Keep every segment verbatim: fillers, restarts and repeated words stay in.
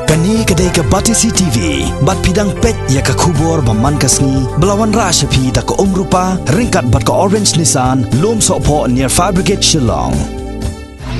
Kane ka dei ka Batesi T V, bad phi dang peit ïa ka khubor ba man ka sngi, ba la wanrah sha phi da ka Umrupa, ryngkat bad ka Orange Nissan, Lumsohphoh near Fire Brigade Shillong.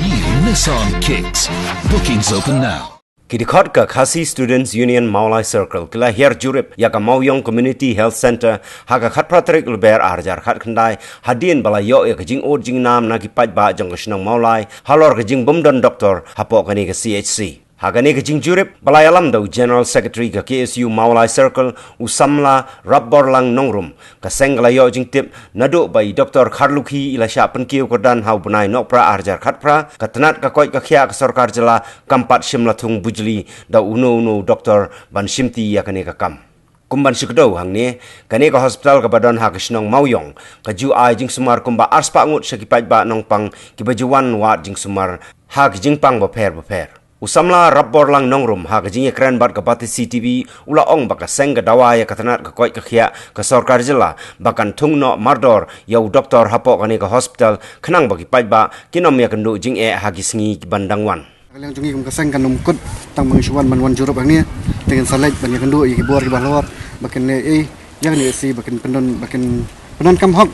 New Nissan Kicks. Bookings open now. Ki dkhot ka Khasi Students Union Mawlai Circle ki la hiar jurip ïa ka Mawiong Community Health Centre ha ka khatphra tarik Lber arhajar khatkhyndai, hadien ba la ïoh ïa ka jingud jingnam na ki paidbah jong ka shnong Mawlai halor ka jingbymdon doktor hapoh kane ka C H C. Ha kane ka jingjurip ba la ïalam da u General Secretary ka K S U Mawlai Circle, u samla Rapborlang Nongrum, ka seng ka la ïoh jingtip naduh ba i Doktor Kharlukhi i la shah pynkiew kyrdan ha u bnai Nohprah arhajar khatphra, ka tnat ka koit ka khiah ka sorkar jylla kam pat shim la thung bujli da uno uno u doktor ban shimti ïa kane ka kam. Kum ban shu kdew hangne, kane ka hospital kaba don ha ka shnong Mawiong ka ju ai jingsumar kumba arspah ngut sha ki paidbah nongpang kiba ju wan wad jingsumar ha ki jingpang bapher bapher. U samla Rapborlang Nongrum ha ka jingïakren bad ka Batesi T V u la ong ba ka seng ka dawa ïa ka tnat ka koit ka khiah ka sorkar jylla ba kan thung noh mardor ïa u doktor hapoh kane ka hospital, khnang ba ki paidbah kin ym ïakynduh jingeh ha ki sngi ban dang wan. Ka liang jong ngi kum ka seng kan ym kut tang ba ngi shu wan ban wan jurip hangne. Te ngin sa leit ban ïakynduh ïa ki bor kiba halor ba kin leh ei ïa kane ka C H C ba kin pyndonkam hok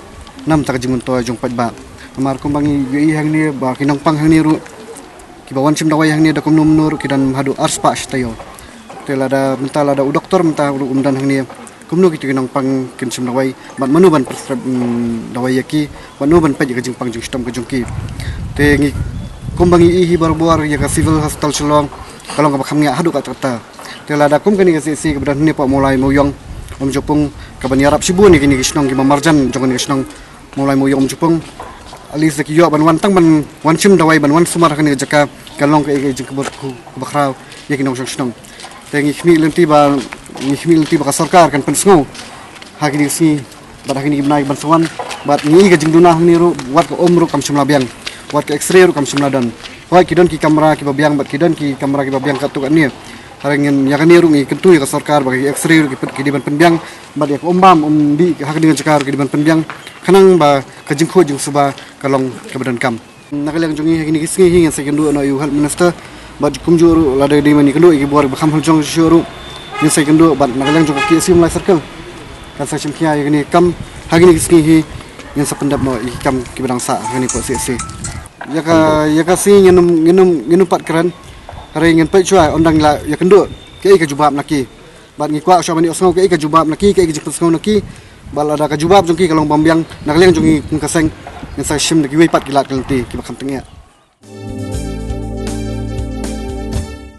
namar ka jingmyntoi jong paidbah. Namar kumba ngi ïohi hangne ba ki nongpang hangne ruh kiba wan shim dawai hangne da kumno kumno ruh ki don haduh arspah shi taïew. Te lada mynta lada u doktor mynta ruh um don hangne, kumno kito ki nongpang kin shim dawai, bad mano ban prescribe, mm, dawai ïa ki, bad mano ban peit ïa ka jingpang jingshitom ka jong ki. Te ngi, kumba ngi ïohi barabor ïa ka Civil Hospital Shillong ka long kaba kham ngiah haduh katta katta. Te lada kum kane ka C H C kaba don hangne hapoh Mawlai Mawiong Umjipung kaban ïarap shibun ïa kine ki shnong kiba marjan jong kane ka shnong Mawlai Mawiong Umjipung. At least da ki ïoh ban wan tang ban wan shim dawai ban wan sumar ha kane ka jaka, ka long kaei ka jingkyrkhu kaba khraw ïa ki nongshong shnong. Te ngi khmih lynti ba, ngi khmih lynti ba ka sorkar kan pynsngew ha kine ki sngi bad ha kine ki bnai ban sa wan. Bad ngi ïohi ka jingduna hangne ruh, wat ka um ruh kam shym la biang, wat ka X-ray ruh kam shym la don. Hooid ki don ki kamra kiba biang bad ki don ki kamra kiba biang katto katne. Hynrei ngin ïa kane ruh ngi kyntu ïa ka sorkar ba ki X-ray ruh ki pyn, ki dei ban pynbiang, bad ïa ka um bam um dih ha kane ka jaka ruh ki dei ban pynbiang, khnang ba ka jingkhuid jingsuba ka long kaba donkam. Na ka liang jong ngi ha kine ki sngi hi ngin sa ïakynduh noh ïa u Health Minister, bad kumjuh ruh lada dei ban ïakynduh ïa ki bor kiba kham hynñiew shuh ruh ngin sa ïakynduh, bad na ka liang jong ka K S U Mawlai Circle kan sa shim khia ïa kane ka kam. Ha kine ki sngi hi ngin sa pyndep noh ïa ki kam kiba dang sah ha kane ka C H C. Ïa ka, ïa ka sngi ngin ym, ngin ym, ngin ym pat kren. Hynrei ngin peit shuwa, ym dang la ïakynduh kaei ka jubab na ki. Bad ngi kwah shuwa ban ïohsngew kaei ka jubab na ki, kaei ka jingpynsngew na ki. Bad lada ka jubab jong ki ka long bym biang, na ka liang jong ngi kum ka seng ngin sa shim da kiwei pat ki lad ki lynti kiba kham tyngeh.